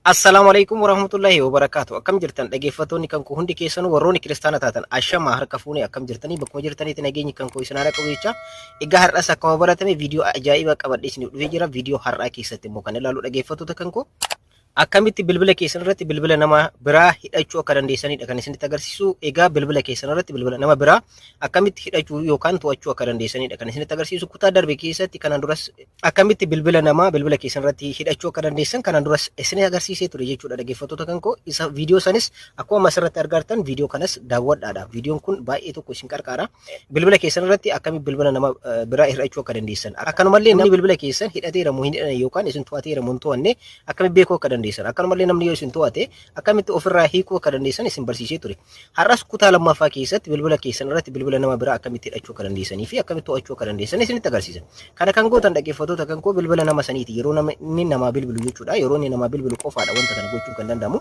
Assalaamu alaikum warahmatullahi wabarakaatu. Akkam jirtan dhaggeeffattoonni kan koo hundi keessanuu, warroonni kiristaana taatan ashamaa, harka fuunee, akkam jirtanii? Bakkuma jirtanitti nageenyi kan koo isin haa qabu jecha. Egaa har'as akkuma baratame viidiyoo ajaa'ibaa qabadhee isiniif dhufee jira. Viidiyoo har'aa keessatti immoo kan ilaalu, dhaggeeffattoota kan koo, akkamitti bilbila keessan irratti bilbila nama biraa hidhachuu akka dandeessanidha kan isinitti agarsiisu. Egaa bilbila keessan irratti bilbila nama biraa akkamitti hidhachuu yookaan to'achuu akka dandeessanidha kan isinitti agarsiisu. Kutaa darbe keessatti kanaan duras akkamitti bilbila namaa bilbila keessan irratti hidhachuu akka dandeessan kanaan duras isin agarsiisee ture jechuudha, dhaggeeffattoota kan koo. Isa viidiyoo sanis akkuma asirratti argartan viidiyoo kanas daawwadhaadha. Viidiyoon kun baay'ee tokko isin qarqaara. Bilbila keessan irratti akkamitti bilbila nama biraa hidhachuu akka dandeessan, akkanumallee namni bilbila keessan hidhateera moo hin hidhanne yookaan isin to'ateera moo hin to'anne akkamitti beekuu akka dandeessan, akkanumallee namni yoo isin to'ate akkamitti ofirraa hiikuu akka dandeessan isin barsiisee ture. Har'as kutaa lammaffaa keessatti bilbila keessan irratti bilbila nama biraa akkamitti hidhachuu akka dandeessanii fi akkamitti to'achuu akka dandeessan isinitti agarsiisa. Kana kan gootan, dhaggeeffattoota kan koo, bilbila nama saniiti yeroo nama inni namaa bilbilu jechuudha. Yeroo inni namaa bilbilu qofaadha wanta kana gochuun kan danda'amu.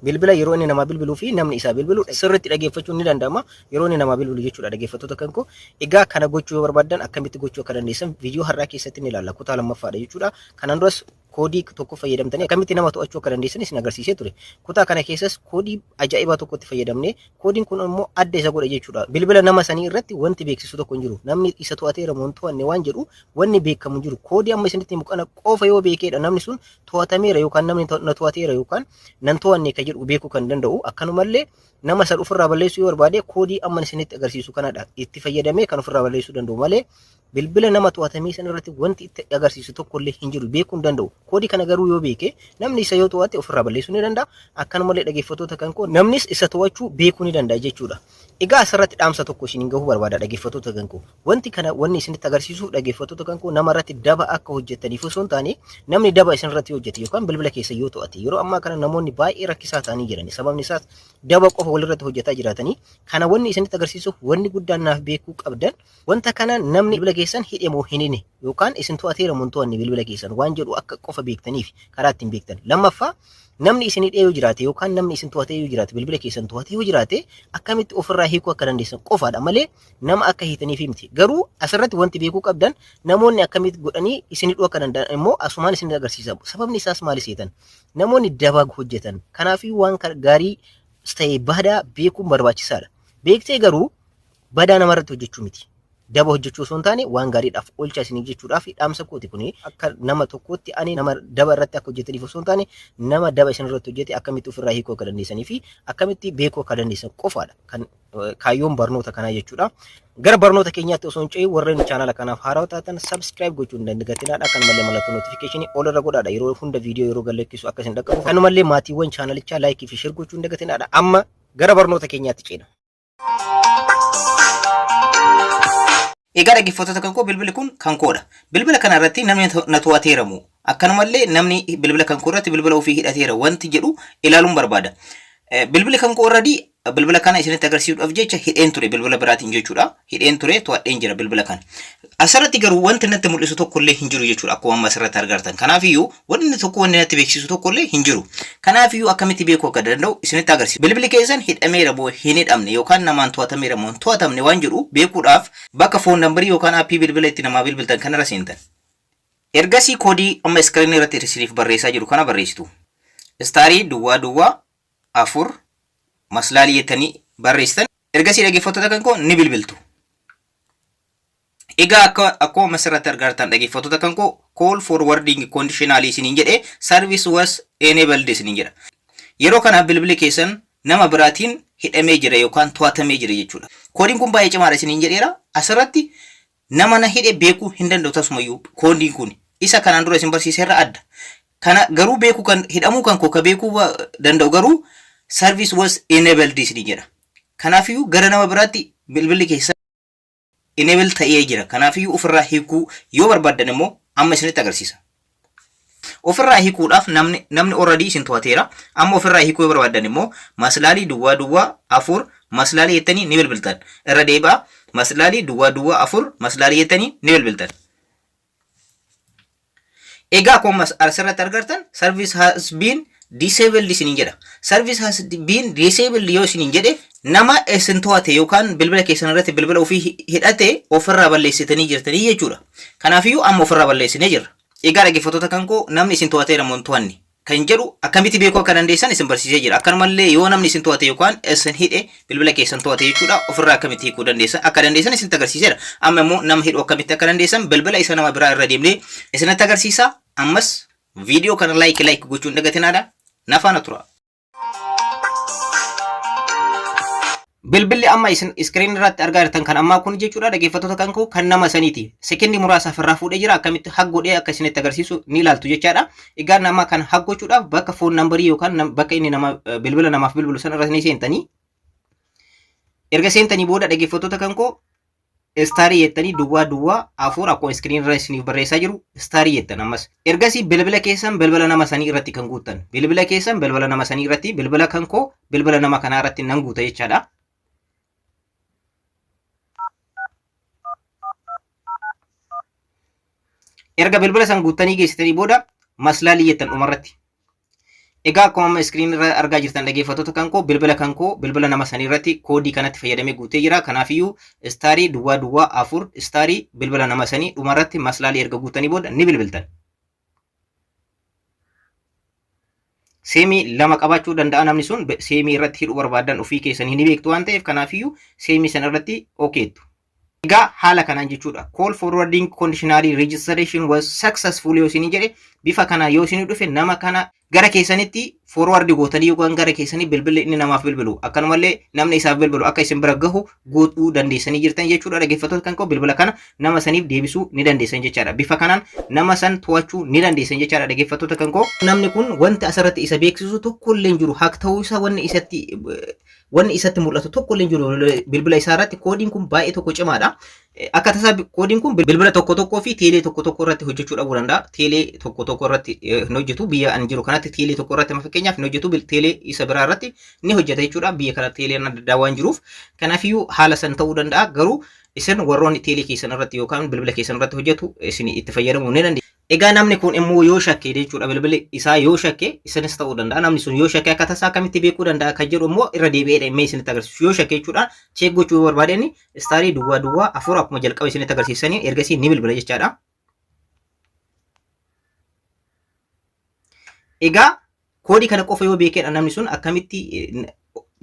Bilbila yeroo inni namaa bilbiluu fi namni isaa bilbilu sirriitti dhaggeeffachuun ni danda'ama yeroo inni namaa bilbilu jechuudha, dhaggeeffattoota kan koo. Egaa kana gochuu yoo barbaaddan akkamitti gochuu akka dandeessan viidiyoo har'aa keessatti ni ilaalla. Kutaa lammaffaadha jechuudha. Kanaan duras koodii tokko fayyadamtanii akkamitti nama to'achuu akka dandeessan isin agarsiisee ture. Kutaa kana keessas koodii ajaa'ibaa tokkotti fayyadamnee, koodiin kun immoo adda isa godha jechuudha. Bilbila nama sanii irratti wanti beeksisu tokko hin jiru. Namni isa to'ateera moo hin to'anne waan jedhu wanni beekamu hin jiru. Koodii amma isinitti himu kana qofa yoo beekeedha namni sun to'atameera yookaan namni na to'ateera yookaan nan to'anne kan jedhu beekuu kan danda'u. Akkanumallee nama san ofirraa balleessuu yoo barbaade koodii amma isinitti agarsiisu kanadha itti fayyadamee kan ofirraa balleessuu danda'u malee, bilbila nama to'atamee san irratti wanti itti agarsiisu tokko illee hin jiru, beekuu hin danda'u. Koodii kana garuu yoo beeke namni isa yoo to'ate ofirraa balleessuu ni danda'a. Akkanumallee, dhaggeeffattoota kan koo, namnis isa to'achuu beekuu ni danda'a jechuudha. Egaa asirratti dhaamsa tokko isin gahuu barbaada, dhaggeeffattoota kan koo. Wanti kana wanni isinitti agarsiisuuf, dhaggeeffattoota kan koo, nama irratti daba akka hojjettaniif osoo hin taane, namni daba isin irratti hojjete yookaan bilbila keessa yoo to'ate, yeroo ammaa kana namoonni baay'ee rakkisaa ta'anii jiran. Sababni isaas daba qofa walirratti hojjetaa jiraatanii. Kana wanni isinitti agarsiisuuf, wanni guddaan naaf beekuu qabdan, wanta kana namni bilbila keessan hidhe moo hin hidhne yookaan isin to'ateera moo hin to'anne bilbila keessan waan jedhu akka qofa beektaniif karaa ittiin beektan. Lammaffaa, namni isin hidhee yoo jiraate yookaan namni isin to'atee yoo jiraate, bilbila keessan to'atee yoo jiraate, akkamitti ofirraa hiikuu akka dandeessan qofaadha malee nama akka hiitaniif miti. Garuu asirratti wanti beekuu qabdan, namoonni akkamitti godhanii isin hidhuu akka danda'an immoo asumaan isin agarsiisa. Sababni isaas maali seetan? Namoonni daba hojjetan. Kanaafuu waan gaarii ta'e badaa beekuun barbaachisaadha. Beektee garuu badaa namarratti hojjechuu miti. Daba hojjechuu osoo hin taane waan gaariidhaaf oolchaa isiniif jechuudhaaf dhaamsa kooti kuni. Akka nama tokkootti ani nama daba irratti akka hojjetaniif osoo hin taane, nama daba isin irratti hojjete akkamitti ofirraa hiikuu akka dandeessanii fi akkamitti beekuu akka dandeessan qofaadha kan kaayyoon barnoota kanaa jechuudha. Gara barnoota keenyaatti osoo hin ce'in, warreen chaanala kanaaf haarawaa taatan subscribe gochuun hin dagatinaadha. Akkanumallee mallattoo notification ol irra godhaadha. Yeroo hunda viidiyoo yeroo gadhiisu akka isin dhaqqabu. Akkanumallee maatiiwwan chaanalichaa like fi share gochuun hin dagatinaadha. Amma gara barnoota keenyaatti ceena. Egaa dhaggeeffattoota kan koo, bilbilli kun kan koodha. Bilbila kana irratti namni na to'ateera moo, akkanumallee namni bilbila kan koo irratti bilbila ofii hidhateera wanti jedhu ilaaluun barbaada. Bilbilli kan koo already bilbila kana isinitti agarsiisuudhaaf jecha hidheen ture bilbila biraatiin jechuudha. Hidheen ture, to'adheen jira bilbila kana. Asirratti garuu wanti natti mul'isu tokko illee hin jiru jechuudha akkuma amma asirratti argartan. Kanaafiyyuu wanni tokko wanni natti beeksisu tokko illee hin jiru. Kanaafiyyuu akkamitti beekuu akka danda'u isinitti agarsiisa. Bilbilli keessan hidhameera moo hin hidhamne yookaan namaan to'atameera moo hin to'atamne waan jedhu beekuudhaaf bakka phone number yookaan aappii bilbila itti namaa bilbiltan kanarra seentan. Ergasii koodii amma iskiriinii irratti isiniif barreessaa jiru kana barreessitu. Istaarii duwwaa duwwaa afur maslaalii jettanii barreessitan. Ergasii, dhaggeeffattoota kan koo, ni bilbiltu. Egaa akkuma asirratti argartan, dhaggeeffattoota kan koo, call forwarding conditionally isiniin jedhe, service was enabled isiniin jedha. Yeroo kana bilbilli keessan nama biraatiin hidhamee jira yookaan to'atamee jira jechuudha. Koodiin kun baay'ee cimaadha isiniin jedheera. Asirratti nama na hidhe beekuu hin danda'u tasumayyuu koodiin kun. Isa kanaan dura isin barsiise irra adda. Kana garuu beekuu kan hidhamuu kan koo ka beekuu danda'u garuu service was enabled isiniin jedha. Kanaafiyyuu gara nama biraatti bilbilli keessan enable ta'ee jira. Kanaafiyyuu ofirraa hiikuu yoo barbaaddan immoo amma isinitti agarsiisa. Ofirraa hiikuudhaaf namni already isin to'ateera. Amma ofirraa hiikuu yoo barbaaddan immoo maslaalii duwwaa duwwaa afur maslaalii jettanii ni bilbiltan. Irra deebi'aa, maslaalii duwwaa duwwaa afur maslaalii jettanii ni bilbiltan. Egaa akkuma asirratti argartan service has been disabled isiniin jedha. Service has been disabled yoo isiniin jedhe, nama isin to'ate yookaan bilbila keessan irratti bilbila ofii hidhate ofirraa balleessitanii jirtanii jechuudha. Kanaafiyyuu amma ofirraa balleessinee jirra. Egaa dhaggeeffattoota kan koo, namni isin to'ateera moo hin to'anne? Kan jedhu akkamitti beekuu akka dandeessan isin barsiisee jira. Akkanumallee yoo namni isin to'ate yookaan isin hidhe, bilbila keessan to'ate jechuudha, ofirraa akkamitti hiikuu dandeessan akka dandeessan isinitti agarsiiseera. Amma immoo nama hidhuu akkamitti akka dandeessan bilbila isa nama biraa irra deemnee isinitti agarsiisa. Ammas viidiyoo kana like like gochuun dagatinaadha. Na faana tura. Bilbilli amma isin iskiriin irratti argaa jirtan kan ammaa kun jechuudha, dhaggeeffattoota kan koo, kan nama saniiti. Sekendii muraasaaf irraa fuudhee jira, akkamitti hack godhee akka isinitti agarsiisu ni ilaaltu jechaadha. Egaa nama kan hack gochuudhaaf bakka phone numberii yookaan bakka inni nama bilbila namaaf bilbilu sana irra ni seentanii. Erga seentanii booda, dhaggeeffattoota kan koo, starii jettanii duwwaa duwwaa afur, akkuma iskiriin irra isiniif barreessaa jiru, starii jettan ammas. Ergasii bilbila keessan bilbila nama sanii irratti kan guuttan. Bilbila keessan bilbila nama sanii irratti, bilbila kan koo bilbila nama kanaa irratti nan guuta jechaadha. Erga bilbila san guuttanii geessitanii booda maslaalii jettan dhumarratti. Egaa akkuma amma iskiriin irra argaa jirtan, dhaggeeffattoota kan koo, bilbila kan koo bilbila nama sanii irratti koodii kanatti fayyadamee guutee jira. Kanaafiyyuu starii duwwaa duwwaa afur starii bilbila nama sanii dhumarratti maslaalii erga guutanii booda ni bilbiltan. Seemii lama qabaachuu danda'a namni sun, seemii irratti hidhuu barbaadan ofii keessanii ni beektu waan ta'eef, kanaafiyyuu seemii sana irratti okeettu. Egaa haala kanaan jechuudha. "Call forwarding conditionally registration was successful" yoo isin jedhe, bifa kanaan yoo isin dhufe, nama kana gara keessanitti forward gootanii yookaan gara keessanii bilbilli inni namaaf bilbilu, akkanumallee namni isaaf bilbilu akka isin bira gahu godhuu dandeessanii jirtan jechuudha. Dhaggeeffattoota kan koo, bilbila kana nama saniif deebisuu ni dandeessan jechaadha. Bifa kanaan nama san to'achuu ni dandeessan jechaadha, dhaggeeffattoota kan koo. Namni kun wanti asirratti isa beeksisu tokko illee hin jiru. Hack ta'uu isaa wanni isatti mul'atu tokko illee hin jiru bilbila isaa irratti. Koodiin kun baay'ee tokko cimaadha. Akka tasaa koodiin kun bilbila tokko tokkoo fi teelee tokko tokko irratti hojjechuu dhabuu danda'a. Teelee tokko tokko irratti hin hojjetu. Biyya ani jiru kanatti teelee tokko irratti fakkeenyaaf hin hojjetu. Teelee isa biraa irratti ni hojjeta jechuudha. Biyya kana teeleen adda addaa waan jiruuf. Kanaafiyyuu haala san ta'uu danda'a. Garuu isin warroonni teelee keessan irratti yookaan bilbila keessan irratti hojjetu isin itti fayyadamuu ni dandeessu. Egaa namni kun immoo yoo shakke jechuudha, bilbilli isaa yoo shakke, isinis ta'uu danda'a, namni sun yoo shakke akka tasaa akkamitti beekuu danda'a kan jedhu immoo irra deebi'ee dhimma isinitti agarsiisu. Yoo shakke jechuudha, check gochuu yoo barbaade, inni starii duwwaa duwwaa afur akkuma jalqaba isinitti agarsiisanii ergasii ni bilbila jechaadha. Egaa koodii kana qofa yoo beekedha namni sun akkamitti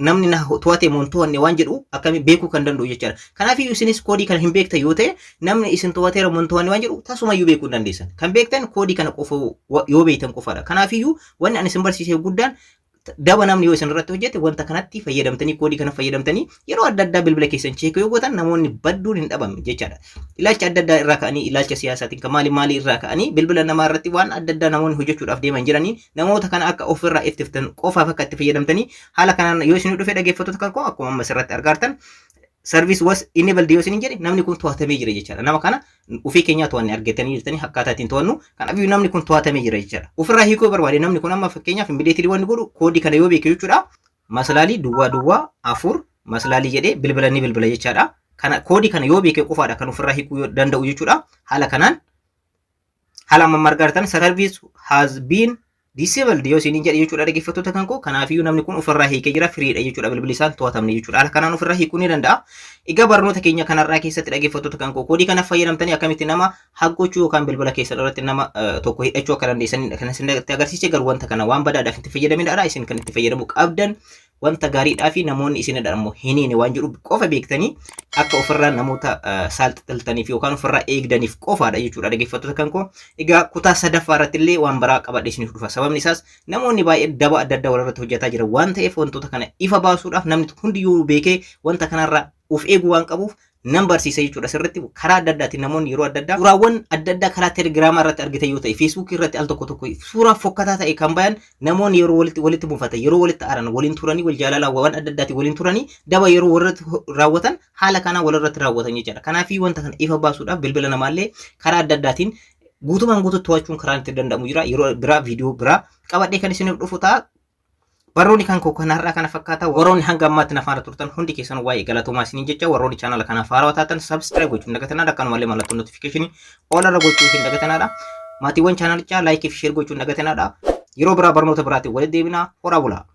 namni na to'ate moo hin to'anne waan jedhu akkami beekuu kan danda'u jechaadha. Kanaaf isinis koodii kana hin beektan yoo ta'e, namni isin to'ateera moo hin to'anne waan jedhu tasumayyuu beekuu hin dandeessan. Kan beektan koodii kana qofa yoo beektan qofaadha. Kanaafiyyuu wanni ani isin barsiise guddaan, daba namni yoo isin irratti hojjete, wanta kanatti fayyadamtanii, koodii kana fayyadamtanii yeroo adda addaa bilbila keessan check yoo gootan namoonni badduun hin dhabamne jechaadha. Ilaalcha adda addaa irraa ka'anii, ilaalcha siyaasaatiin kan maali maali irraa ka'anii bilbila namaa irratti waan adda addaa namoonni hojjechuudhaaf deeman jiranii, namoota kana akka ofirraa ittiftan qofaaf akka itti fayyadamtanii haala kanaan yoo isin dhufe, dhaggeeffattoota kan koo, akkuma amma asirratti argaartan, "Service was enabled" yoo isin jedhe, namni kun to'atamee jira jechaadha. Nama kana ofii keenyaa to'anne argatanii jirtanii akkaataa ittiin to'annu. Kanaaf namni kun to'atamee jira jechaadha. Ofirraa hiikuu barbaade namni kun amma fakkeenyaaf immediately wanni godhu, koodii kana yoo beeke jechuudha. Maslaalii duwwaa duwwaa afur maslaalii jedhee bilbila ni bilbila jechaadha. Kana koodii kana yoo beeke qofaadha kan ofirraa hiikuu danda'u jechuudha. Haala kanaan, haala amma argaa jirtan, "Service has been disabled" yoo isiniin jedhe jechuudha, dhaggeeffattoota kan koo, kanaafiyyuu namni kun ofirraa hiikee jira, freedha jechuudha, bilbilli isaan to'atamne jechuudha. Haala kanaan ofirraa hiikuu ni danda'a. Egaa barnoota keenya kanarraa keessatti, dhaggeeffattoota kan koo, koodii kana fayyadamtanii akkamitti nama hack gochuu yookaan bilbila keessan irratti nama tokko hidhachuu akka dandeessanidha kan isinitti agarsiise. Garuu wanta kana waan badaadhaaf itti fayyadaminadha. Isin kan itti fayyadamuu qabdan wanta gaariidhaa fi namoonni isinidha immoo hiniine waan jedhu qofa beektanii akka ofirraa namoota saalxiltaniif yookaan ofirraa eegdaniif qofaadha jechuudha, dhaggeeffattoota kan koo. Egaa kutaa sadaffaa irratti illee waan biraa qabadhe isiniif dhufa. Sababni isaas namoonni baay'een daba adda addaa walirratti hojjetaa jiran waan ta'eef, wantoota kana ifa baasuudhaaf namni hundiyyuu beekee wanta kanarraa of eeguu waan qabuuf nan barsiisa jechuudha sirriitti. Karaa adda addaatiin namoonni yeroo adda addaa suuraawwan adda addaa karaa telegiraamaa irratti argitan yoo ta'e, feesbuukii irratti al tokko tokko suuraa fokkataa ta'e kan bayan, namoonni yeroo walitti mufatan, yeroo walitti aaran, waliin turanii, wal jaalalaa waan adda addaatiin waliin turanii daba yeroo walirratti raawwatan, haala kanaa walirratti raawwatan jechuudha. Kanaafii wanta kana ifa baasuudhaaf bilbila namaallee karaa adda addaatiin guutumaan guututti to'achuun karaan itti danda'amu jira. Yeroo biraa viidiyoo biraa qabadhee kan isiniif dhufu ta'a. Barnoonni kan koo kanarraa kana fakkaata. Warroonni hanga ammaatti na faana turtan hundi keessan waa'ee galatoomaa isiniin jecha. Warroonni chaanala kanaaf haarawaa taatan subscribe gochuun dagatanaadha. Akkanumallee mallattoo notificationii all irra gochuu hin dagatanaadha. Maatiiwwan chaanalichaa like fi share gochuun dagatanaadha. Yeroo biraa barnoota biraatiin walitti deebinaa. Horaa bulaa.